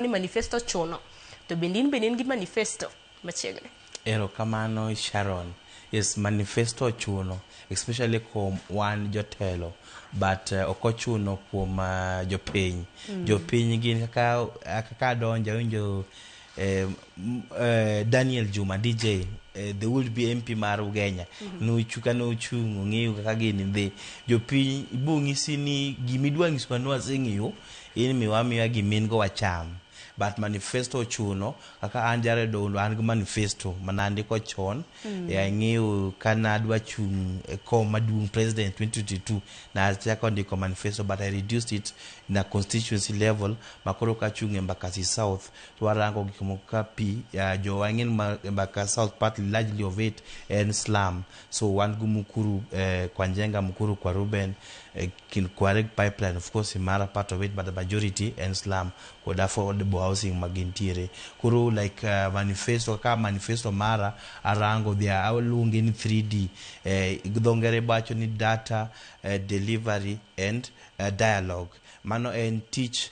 Ni manifesto chuno to bende in bende in gi manifesto machiegni? Erokamano, Sharon. Yes, manifesto ochuno, especially kuom wan jotelo, but ok ochuno kuom jopiny. Jopiny gin kaka adonjo awinjo Daniel Juma DJ, the would be MP mar Ugenya. Nochu kane ochung' ong'eyo kaka gini dhi. Jopiny ibong'isi ni gimidwa nyisowa ni waseng'eyo, in miwa amiya gimin go wacham. But manifesto ochuno. Kaka an Jared Oundo, an gi manifesto mana andiko chon. Ang'eyo ka nadwa chung' e kom maduong' president 2022, nachako ndiko manifesto, but I reduced it na constituency level makoro kachung' Embakasi South to warango gik moko ka pi jowa ng'en ma Embakasi South, partly, largely of it en slum. So wan gi Mukuru kwa Njenga, Mukuru kwa Ruben, kind Kware pipeline, of course Imara part of it, but the majority en slum kod affordable housing ma gintiere. Koro like manifesto, kaka manifesto mara arango there, aluonge ni 3D. Dho ngere wacho ni data, delivery and dialogue. Mano en tich,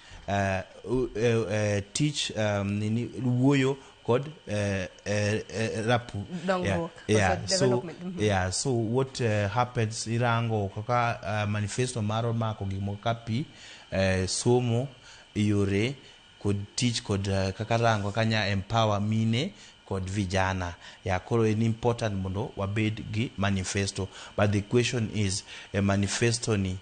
tich, nini, wuoyo kod rapu. Dongruok, koso so development. Yeah, so what happens, irango kaka manifesto maro mako gik moko ka pi, somo, yore kod tich kod kaka rango kanya empower mine kod vijana. Ya koro en important mondo wabed gi manifesto, but the question is, manifesto ni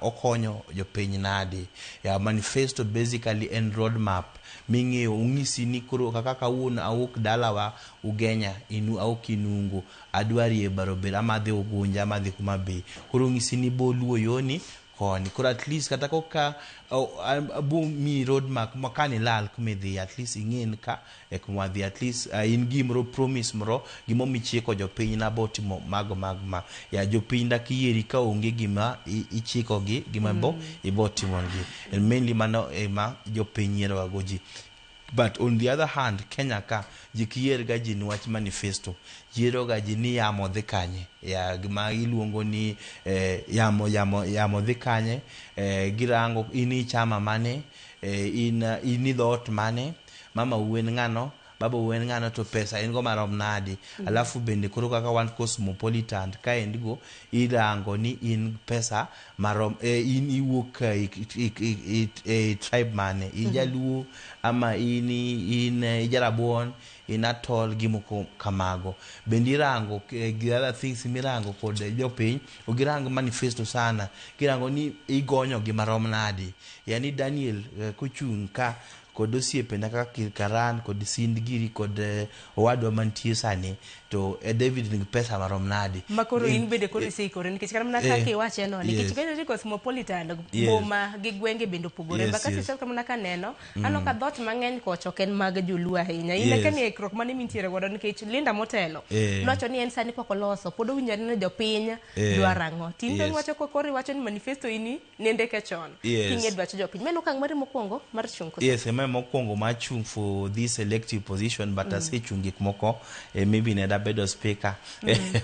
okonyo jopiny nade? Ya manifesto basically en roadmap ming'eyo ong'isi ni koro kaka kawuono awuok dalawa Ugenya inu awuok Inungo adwa rie Barobero ama adhi Ugunja ama adhi Homa Bay, koro ong'isi ni bo luwo yoni koni. Koro at least kata koka bo miyi roadmap ma ka nilal kumidhi, at least ing'e ni ka e kuma wadhi. At least in gimoro promise moro gimo michiko jopiny nabo timo mago mag ma ya jopiny dak yieri ka onge gima ichiko gi gima bo ibo timonegi. And mainly mano ema jopiny yieroga go ji. But on the other hand, Kenya ka ji kiyier ga ji niwach manifesto, yiero ga ji ni yamo dhi kanye. Ya gima iluongo ni yamo yamo yamo dhi kanye. Girango in i chama mane, in i dhoot mane, mama u en ng'ano, baba u en ng'ano, to pesa in go marom nadi. Alafu bende koro kaka wan cosmopolitan kaendi go irango ni in pesa marom, in iwuok e tribe mane, in jaluo ama in jarabuon, in atol, gimoko kamago. Bende irango the other things mirango kod jopiny ok girang manifesto sana, girango ni igonyo gi marom nadi. Yani Daniel kochung' ka kod osiepena kaka Kirkaran kod Sind giri kod owadwa mantie sani to David nigi pesa marom nadi. Ma koro in bende koro iseikore nikech kata mana kaka iwache no, nikech kendo ni cosmopolitan, boma gi gwenge bende opogore. Embakasi South mana kaneno aneno ka dhoot mang'eny kocha ok en mag joluo ahinya. In akia ni ikruok mane mintiere godo, nikech Linda motelo nowacho ni en sani pok oloso, pod owinjo ni jopiny dwaro ang'o. Tin to iwacho koro iwacho ni manifesto ini nendeke chon king'e dwach jopiny. Mano okang' mari mokwongo mar chung' koso? Yes, ema mokwongo mar chung' for this elective position, but asechung' gik moko, maybe ne dabedo speaker,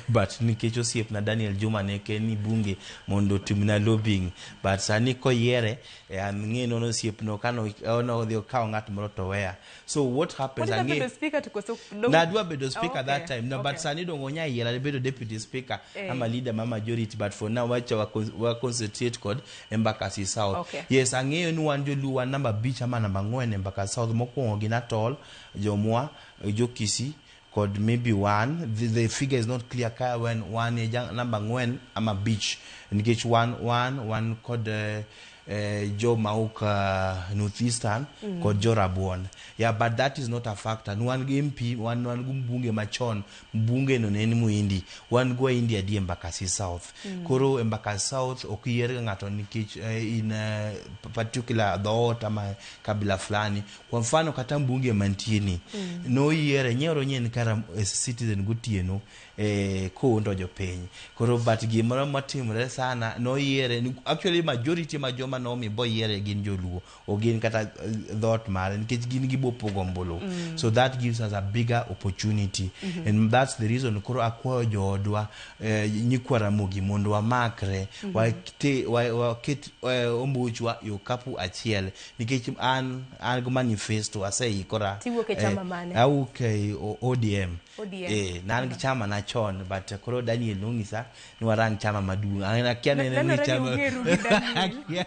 but nikech osiepna Daniel Juma ne ni bunge mondo otimna lobbying, but sani koyiere, ang'e nono osiepno kano odhi okawo ng'at moro to weya. So what happens, Pod ang'e bedo speaker to koso nadwa bedo speaker that time no, but sani dong onya yiera bedo deputy speaker ama leader ma majority, but for now wacha wa concentrate kod Embakasi South. Yes, ang'eyo ni wan joluo wan namba 5 ama namba 4 Embakasi South. Mokwongo gin Atol, Jomwa, Jokisi kod maybe one. The figure is not clear ka when wan e namba 4 ama 5, nikech wan kod joma ok Northeastern kod jo Rabuon. Yeah, but that is not a factor. Wan gi MP, wan gi mbunge machon, mbunge no ne en Muhindi. Wan gi Wahindi adi Embakasi South? Koro Embakasi South ok yier ga ng'ato nikech in particular dhoot ama kabila fulani. Kwa mfano kata mbunge mantie ni noyiere nyiero nyien kara Citizen gotieno koundo jopiny. Koro but gimoro matimore sana noyiere actually majority ma joma ema nomi boyiere gin joluo ok gin kata eh, dhoot mare nikech gin gibo pogo ombulu so that gives us a bigger opportunity and that's the reason koro akwayo joodwa eh, nyikwa Ramogi mondo wamakre wate- wa- waket eh, ombuchwa e okapu achiel nikech an an gi manifesto aseikora Tiwuok e chama mane? awuok e ODM ODM. Eh, ne an gi chama na chon but koro Daniel nong'isa ni warang chama maduong' an akia nene ni Nenore ni chama ung'eru gi Daniel. Akia.